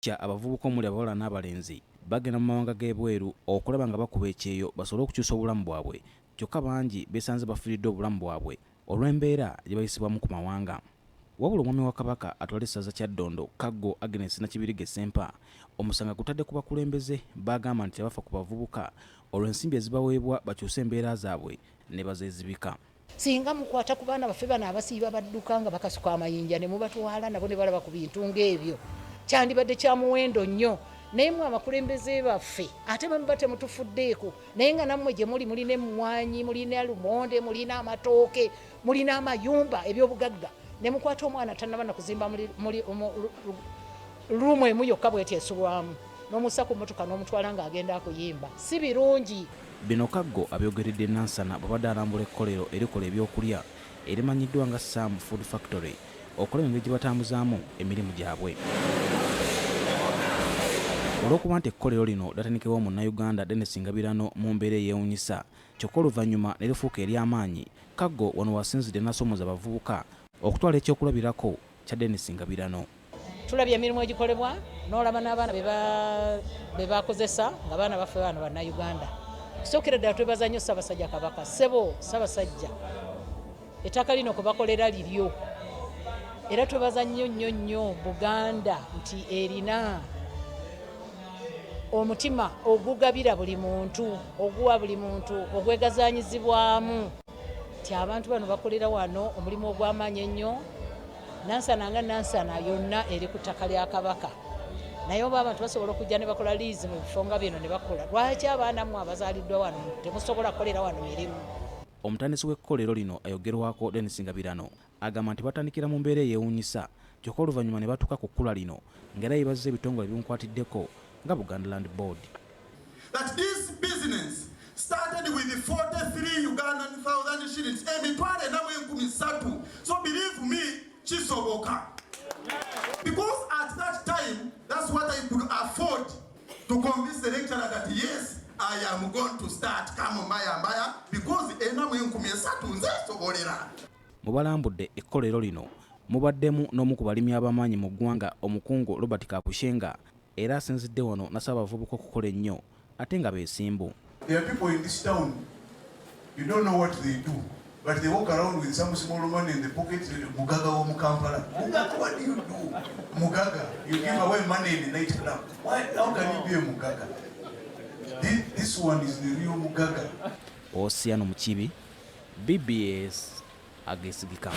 Kya abavubuka omuli abawala n'abalenzi bagenda mu mawanga g'ebweru okulaba nga bakuba ekyeyo basobole okukyusa obulamu bwabwe, kyokka bangi beesanze bafiiriddwa obulamu bwabwe olw'embeera gye bayisibwamu ku mawanga. Wabula omwami wa Kabaka atwala essaza Kyaddondo, Kaggo Agnes Nakibirige Ssempa, omusango agutadde ku bakulembeze b'agamba nti tebafa ku bavubuka olw'ensimbi ezibaweebwa bakyuse embeera zaabwe ne bazeezibika. Singa mukwata ku baana baffe bano abasiiba badduka nga bakasuka amayinja ne mubatwala nabo ne balaba ku bintu ng'ebyo, kyandibadde kya muwendo nnyo. Naye mwe abakulembeze baffe ate bwe muba temutufuddeeko, naye nga nammwe gye muli mulina emmwanyi, mulina lumonde, mulina amatooke, mulina amayumba, ebyobugagga, ne mukwata omwana tannaba na kuzimba ruumu emu yokka bw'eti esulwamu, n'omussa ku mmotoka n'omutwala ng'agenda akuyimba, si birungi. Bino Kaggo abyogeredde Nansana bw'abadde alambula ekkolero erikola ebyokulya erimanyiddwa nga Sam Food Factory okulaba engeri gye batambuzaamu emirimu gyabwe. Olw'okuba nti ekkolero lino lyatandikibwawo Munnayuganda Denis Ngabirano mu mbeera eyeewunyisa kyokka oluvannyuma ne lifuuka ery'amaanyi, Kaggo wano w'asinzidde n'asoomooza abavubuka okutwala ekyokulabirako kya Denis Ngabirano. Tulabye emirimu egikolebwa n'olaba n'abaana be bakozesa nga baana baffe bano Bannayuganda. Kusookera ddala twebaza nnyo Ssaabasajja Kabaka. Ssebo Ssaabasajja, ettaka lino kwe bakolera liryo, era twebaza nnyo nnyo nnyo Buganda nti erina omutima ogugabira buli muntu, oguwa buli muntu, ogwegazaanyizibwamu nti abantu bano bakolera wano omulimu ogw'amaanyi ennyo. Nansana nga Nansana yonna eri ku ttaka lya Kabaka, naye oba abantu basobola okujja ne bakola liizi mu bifo nga bino ne bakola, lwaki abaana mmwe abazaaliddwa wano temusobola kukolera wano mirimu? Omutandisi w'ekkolero lino ayogerwako Denis Ngabirano agamba nti batandikira mu mbeera eyeewuunyisa kyokka oluvannyuma ne batuuka ku kkula lino, ng'era yeebazizza ebitongole ebimukwatiddeko nga Buganda Land Board. That this business started with 43 Ugandan thousand shillings, 430,000. So believe me, kisoboka. Because at that time, that's what I could afford to convince the lecturer that yes, I am going to start Kamo Mbaya Mbaya because 430 nze sobolera. Mu balambudde ekkolero lino mubaddemu n'omu ku balimi ab'amaanyi mu ggwanga, omukungu Robert Kakushenga, era asinzidde wano n'asaba abavubuka okukola ennyo ate nga beesimbu. There are people in this town, you don't know what they do, but they walk around with some small money in the pocket. Mugaga wa mu Kampala. Mugaga, what do you do? Mugaga, you give away money in the nightclub. Why, how can you be a Mugaga? This one is the real Mugaga. Osiano Mukibi, BBS, agesigika.